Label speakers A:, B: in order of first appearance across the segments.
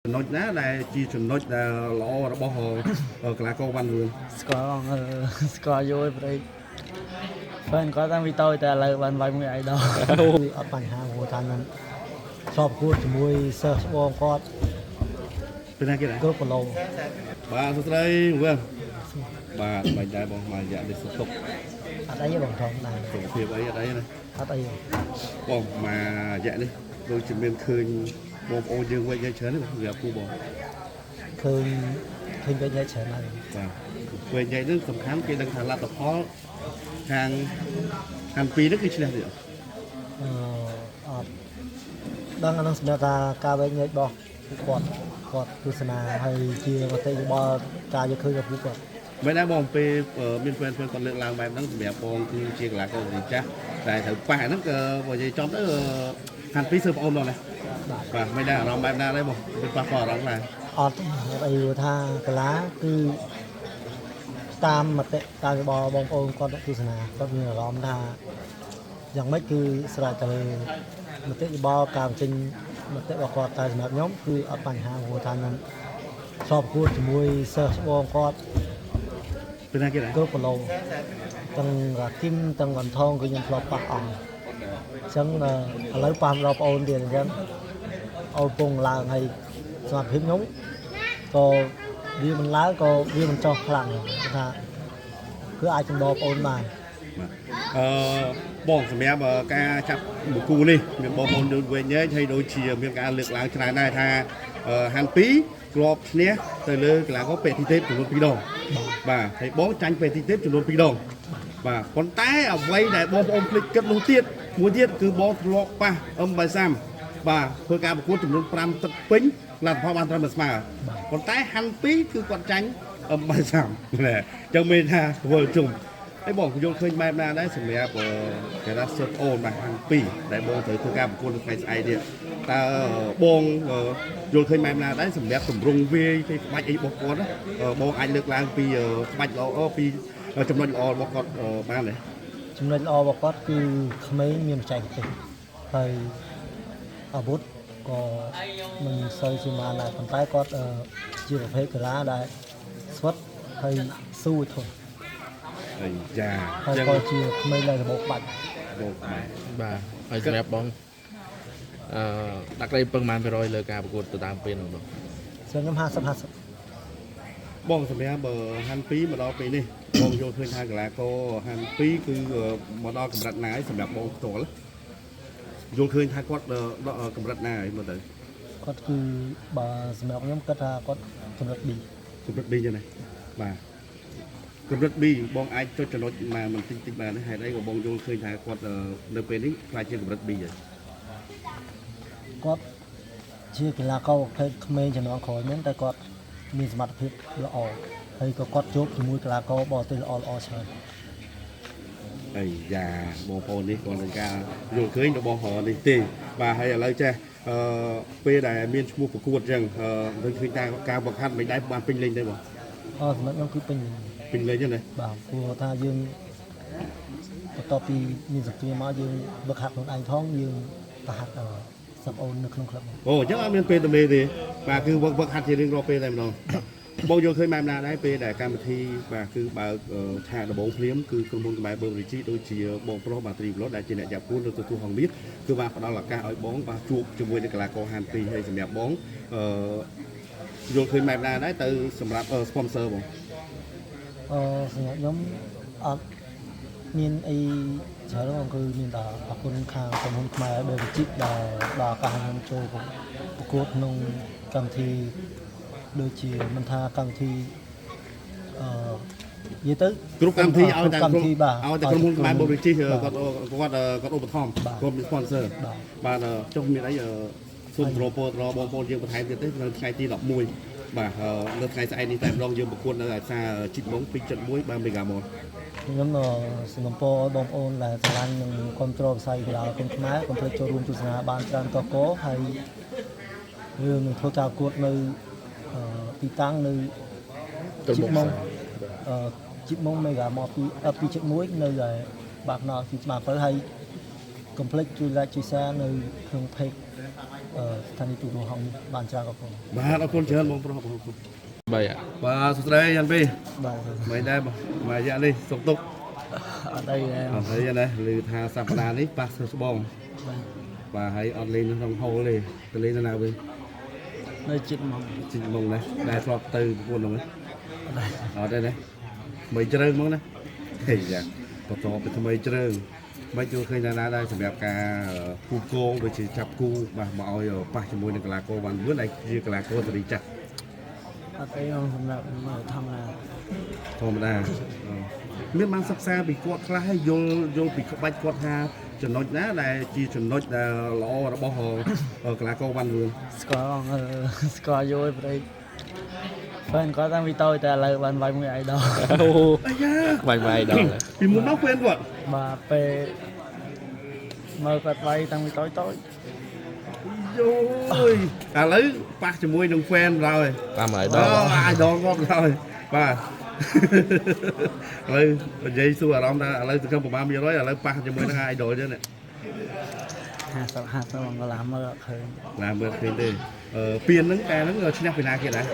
A: ចំណុចណាដែលជាចំណុចដែលល្អរបស់កីឡាករវ៉ាន់រឿន
B: ស្គាល់អឺស្គាល់យូរព្រៃ fan គាត់តាំងពីតូចតែឥឡូវបានវាយមួយ idol
C: គឺអត់បញ្ហាព្រោះថាខ្ញុំធ្លាប់ប្រកួតជាមួយសិស្សច្បងគាត់
A: ពីណាគេដែរ
C: គ្រប់គីឡូ
A: បាទសួស្តីវិញបាទមិនដែរបងមករយៈនេះសុខទុក្ខ
C: អត់អីទេបងធំដែរ
A: សុខភាពអីអត់អីណា
C: អត់អីទេ
A: បងមករយៈនេះដូចជាមានឃើញបងប្អូនយើងវិញច្រើនទេបងសម្រាប់គូបង
C: ឃើញឃើញវិញញែកច្រើនហើយ
A: បាទវិញយ៉ាងនេះសំខាន់គេដឹងថាលទ្ធផលខាងខាងពីរនេះគឺឈ្នះទៀត
C: អឺអត់ដឹងអានោះសម្រាប់ថាការវែកញែករបស់ពួកគាត់គាត់ទស្សនាហើយជាមតិយោបល់ការយល់ឃើញរបស់ពួកគាត់
A: មិនដែរបងពេលមាន fan fan គាត់លើកឡើងបែបហ្នឹងសម្រាប់បងគឺជាកីឡាករវិទ្យាចាស់តែត្រូវប៉ះហ្នឹងក៏បើនិយាយចំទៅហាន់ពីរសើប្អូនដល់ណា
C: បាទ
A: បាទមិនដែរអារម្មណ៍បែបណាដែរបងមានប៉ះពាល់អារម្មណ៍ដែរ
C: អត់ទេអត់អីព្រោះថាកាឡាគឺតាមមតិតាមយោបល់បងប្អូនគាត់អ្នកទស្សនាគាត់មានអារម្មណ៍ថាយ៉ាងម៉េចគឺស្រេចទៅលើមតិយោបល់ការបញ្ចេញមតិរបស់គាត់តែសម្រាប់ខ្ញុំគឺអត់បញ្ហាព្រោះថាខ្ញុំធ្លាប់ប្រកួតជាមួយសិស្សច្បងគាត់
A: ពីណាគេដែរ
C: គ្រប់គីឡូទាំងរ៉ាគីមទាំងវ៉ាន់ថងគឺខ្ញុំធ្លាប់ប៉ះអស់អញ្ចឹងឥឡូវប៉ះដល់ប្អូនទៀតអញ្ចឹងអូនពងឡើងហើយសមត្ថភាពខ្ញុំក៏វាមិនឡើងក៏វាមិនចុះខ្លាំងគឺថាគឺអាចចម្ដប្អូនបាន
A: បាទអឺបងសម្រាប់ការចាប់មួយគូនេះមានបងប្អូនដូចវិញញែកហើយដូចជាមានការលើកឡើងច្រើនដែរថាហាន់ពីរធ្លាប់ឈ្នះទៅលើកីឡាករពេទ្យទីទេពចំនួន2ដងបាទហើយបងចាញ់ពេទ្យទីទេពចំនួន2ដងបាទប៉ុន្តែអ្វីដែលបងប្អូនភ្លេចគិតនោះទៀតមួយទៀតគឺបងធ្លាប់ប៉ះអឹមបៃសាំបាទធ្វើការប្រកួតចំនួន5ទឹកពេញលទ្ធផលបានត្រឹមតែស្មើប៉ុន្តែហាន់ពីរគឺគាត់ចាញ់អឹមបៃសាំណែអញ្ចឹងមានថាវិលជុំ អីបងយល់ឃើញបែបណាដែរសម្រាប់គេថាសិទ្ធអូនបាទហាង2ដែលបងត្រូវធ្វើការប្រកួតនៅថ្ងៃស្អែកនេះតើបងយល់ឃើញបែបណាដែរសម្រាប់ទម្រង់វាយគេក្បាច់អីរបស់គាត់ណាបងអាចលើកឡើងពីក្បាច់ល្អពីចំណុចល្អរបស់គាត់បានទេ
C: ចំណុចល្អរបស់គាត់គឺក្មេងមានបច្ចេកទេសហើយអាវុធក៏មិនសូវជាបានដែរប៉ុន្តែគាត់ជាប្រភេទកីឡាដែលស្វិតហើយស៊ូឲ្យធន់
A: អីយ៉ា
C: ហើយក៏ជាក្មេងដែលរបបបាច់
A: បងបាទ
D: បាទហើយសម្រាប់បងអឺដាក់ក្តីពឹងប៉ុន្មានភាគរយលើការប្រកួតទៅតាមពេលហ្នឹងបង
C: សម្រាប់ខ្ញុំ50 50
A: បងសម្រាប់ហាន់2មកដល់ពេលនេះបងយល់ឃើញថាកីឡាករហាន់2គឺមកដល់កម្រិតណាហើយសម្រាប់បងផ្ទាល់យល់ឃើញថាគាត់ដល់កម្រិតណាហើយមើលទៅ
C: គាត់គឺបើសម្រាប់ខ្ញុំគាត់ថាគាត់កម្រិត B
A: កម្រិត B ចឹងណាបាទកម្រិត B បងអាចចុចចំណុចមកមិនតិចតិចបានទេហេតុអីក៏បងយល់ឃើញថាគាត់នៅពេលនេះខ្លាចជាកម្រិត B ហើយ
C: គាត់ជាកីឡាករប្រភេទក្មេងជំនាន់ក្រោយមែនតែគាត់មានសមត្ថភាពល្អហើយក៏គាត់ជួបជាមួយកីឡាករបរទេសល្អល្អច្រើន
A: អីយ៉ាបងប្អូននេះគាត់នឹងការយល់ឃើញរបស់នេះទេបាទហើយឥឡូវចេះអឺពេលដែលមានឈ្មោះប្រកួតចឹងអឺឃើញថាការបង្ហាត់មិនដែរបានពេញលេញទេបង
C: អសម្រាប់ខ្ញុំគឺពេញលេញ
A: ពេញលេញទេណា
C: បាទព្រោះថាយើងបន្ទាប់ពីមានសង្គ្រាមមកយើងវឹកហាត់ខ្លួនឯងផងយើងទៅហាត់សិស្សអូននៅក្នុងក្លឹប
A: អូអញ្ចឹងអត់មានពេលទំនេរទេបាទគឺវឹកវឹកហាត់ជារៀងរាល់ពេលតែម្ដងបងយល់ឃើញបែបណាដែរពេលដែលកម្មវិធីបាទគឺបើកឆាកដំបងភ្លាមគឺក្រុមហ៊ុនខ្មែរបឺរីជីដូចជាបងប្រុសបាទត្រីប្លុតដែលជាអ្នកចាប់គួននៅទទួលហងមាសគឺបាទផ្ដល់ឱកាសឲ្យបងបាទជួបជាមួយនឹងកីឡាករហានពីរហើយសម្រាប់បងអឺយល់ឃើញបែបណាដែរទៅសម្រាប់ sponsor បង
C: អឺសម្រាប់ខ្ញុំអត់មានអីច្រើនទេគឺមានតែអរគុណខាងក្រុមហ៊ុនខ្មែរបេវិជីដែលដល់ឱកាសឲ្យខ្ញុំចូលប្រកួតក្នុងកម្មវិធីដូចជាមិនថាកម្មវិធីអឺនិយាយទៅ
A: គ្រប់កម្មវិធីឲ្យតែ
C: គ្រប់កម្មវិធីបាទ
A: ឲ្យតែក្រុមហ៊ុនខ្មែរបឺរីជី
C: បាទ
A: គាត់គាត់គាត់ឧបត្ថម្ភ
C: បាទ
A: គាត់មាន sponsor
C: បាទ
A: បាទចុះមានអីសូមប្រពោតដល់បងប្អូនយើងបន្ថែមទៀតទេនៅថ្ងៃទី11បាទនៅថ្ងៃស្អែកនេះតែម្ដងយើងប្រកួតនៅឯផ្សារជីតម៉ុង2.1បាទមេហ្គាម៉ល
C: ខ្ញុំសំណូមពរឲ្យបងប្អូនដែលស្រឡាញ់និងគ្រប់គ្រងវិស័យកីឡាគុនខ្មែរកុំភ្លេចចូលរួមទស្សនាបានច្រើនកកហើយយើងនឹងធ្វើការប្រកួតនៅទីតាំងនៅ
D: ទៅមុខ
C: ជីបម៉ុងអឺជីបម៉ុងមេហ្គាម៉ល2 2.1នៅឯបាក់ណោទីស្មារតីហើយកុំភ្លេចជួយ like ជួយ share នៅក្នុង page ស្ថានីយ៍ទូរហងនេះបានច្រើនអរគុណ
A: បាទអរគុណច្រើនបងប្រុសអរគុណ
D: បីអា
A: បាទសួស្តីយ៉ាន់ពី
B: បាទ
A: មិនដែរបងមួយរយៈនេះសុខទុក្ខ
B: អត់អីដែរ
A: អត់អីទេណាឮថាសប្តាហ៍នេះប៉ះស្បង
B: បាទ
A: បាទហើយអត់លេងនៅក្នុងហូលទេទៅលេងនៅណាវិញ
B: នៅចិត្តមក
A: ជីហ្មងណាដែលធ្លាប់ទៅប្រពន្ធហ្នឹង
B: អត់ដែរ
A: អត់ទេណាថ្មីជ្រើងហ្មងណាហេយ៉ាបន្តទៅថ្មីជ្រើងមិនចូលឃើញណាណាដែរសម្រាប់ការគូគងដូចជាចាប់គូបាទមកឲ្យប៉ះជាមួយនឹងកីឡាករវ៉ាន់វឿនដែលជាកីឡាករសេរីចាស់
B: អត់អីបងសម្រាប់ខ្ញុំធម្មតា
A: ធម្មតាមានបានសិក្សាពីគាត់ខ្លះហើយយល់យល់ពីក្បាច់គាត់ថាចំណុចណាដែលជាចំណុចដែលល្អរបស់កីឡាករវ៉ាន់វឿន
B: ស្គាល់បងស្គាល់យូរព្រៃ fan គាត់តាំងពីតូចតែឥឡូវបានវាយមួយ idol
D: អូ
A: អាយ៉ា
D: បាយបាយដល់
A: ពីមុនមក fan គាត់
B: បាទពេលមើលគាត់វាយតាំងពីតូចតូច
A: យោយឥឡូវប៉ះជាមួយនឹង fan ហើយ
D: តាមហើយ
A: អូ
D: ដល់
A: idol គាត់ហើយបាទឥឡូវនិយាយសួរអារម្មណ៍ថាឥឡូវសង្ឃឹមប្រហែល100ឥឡូវប៉ះជាមួយនឹង idol ចឹងនេះ
B: 50 50បងកន្លះមើលអត់ឃើញ
A: ណាមើលឃើញទេអឺពៀនហ្នឹងតែហ្នឹងឈ្នះពីណាគេដែរ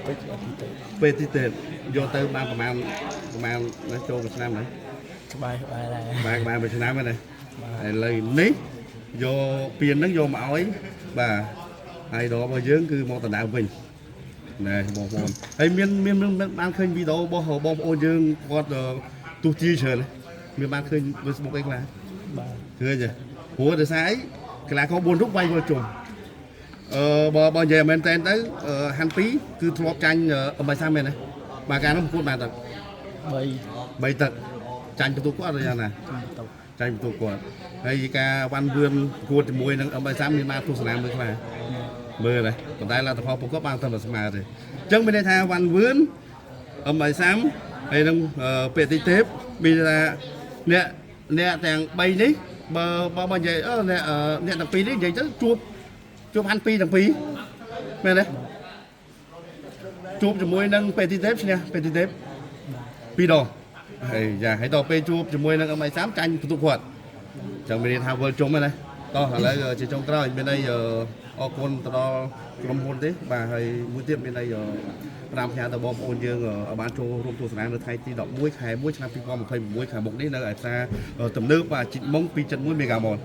B: ពេចអត់ទីទៅ
A: ពេលទីទេយកទៅបានប្រហែលប្រហែលណាចូលមួយឆ្នាំហ្នឹង
B: ក្បែរក្បែរដែរ
A: បានបានមួយឆ្នាំហ្នឹងណាឥឡូវនេះយកពៀនហ្នឹងយកមកឲ្យបាទ idol របស់យើងគឺមកដណ្ដើមវិញណែបងប្អូនហើយមានមានមានបានឃើញវីដេអូរបស់បងប្អូនយើងគាត់ទោះជាច្រើនមានបានឃើញ Facebook អីខ្លះ
B: បាទ
A: ឃើញទេព្រោះដោយសារអីកីឡាករ4រូបវាយវិលជុំអឺបើបើនិយាយមែនតែនទៅហាន់2គឺធ្លាប់ចាញ់អមបៃសាមែនទេបាទកាលនោះប្រកួតបានទឹក
B: 3
A: 3ទឹកចាញ់បន្ទុកគាត់ឬយ៉ាងណា
B: តុក
A: ចាញ់បន្ទុកគាត់ហើយការវ៉ាន់វឿនប្រកួតជាមួយនឹងអមបៃសាមានបានទស្សនាមើលខ្លះមើលដែរប៉ុន្តែលទ្ធផលពួកគាត់បានតែមិនស្មើទេអញ្ចឹងមានន័យថាវ៉ាន់វឿនអមបៃសាមហើយនឹងពេតិទេពមានន័យថាអ្នកអ្នកទាំង3នេះបើបើបើនិយាយអឺអ្នកអ្នកទាំងពីរនេះនិយាយទៅជួបជួបហាន់2ទាំងពីរមែនទេជួបជាមួយនឹងពេតិទេពឈ្នះពេតិទេពពីរដងហើយយ៉ាហើយដល់ពេលជួបជាមួយនឹង MI3 ចាញ់បន្ទុកគាត់ចឹងមានន័យថាវិលជុំហ្នឹងណាតោះឥឡូវជាចុងក្រោយមានន័យអរគុណទៅដល់ក្រុមហ៊ុនទេបាទហើយមួយទៀតមានន័យប្រាំផ្ញើទៅបងប្អូនយើងឲ្យបានចូលរួមទស្សនានៅថ្ងៃទី11ខែ1ឆ្នាំ2026ខាងមុខនេះនៅឯផ្សារទំនើបបាទជីកមុង271មេហ្គាម៉ល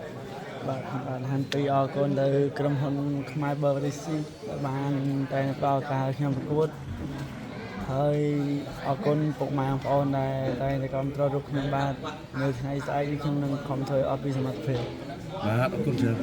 B: បាទខ្ញុំបានហាន់ពីអរគុណទៅក្រុមហ៊ុនខ្មែរ Beverage ដែលបានតែផ្ដល់ឱកាសឲ្យខ្ញុំប្រកួតហើយអរគុណពុកម៉ែបងប្អូនដែលតែងតែគាំទ្ររូបខ្ញុំបាទនៅថ្ងៃស្អែកនេះខ្ញុំនឹងខំធ្វើអស់ពីសមត្ថភាព
A: បាទអរគុណច្រើន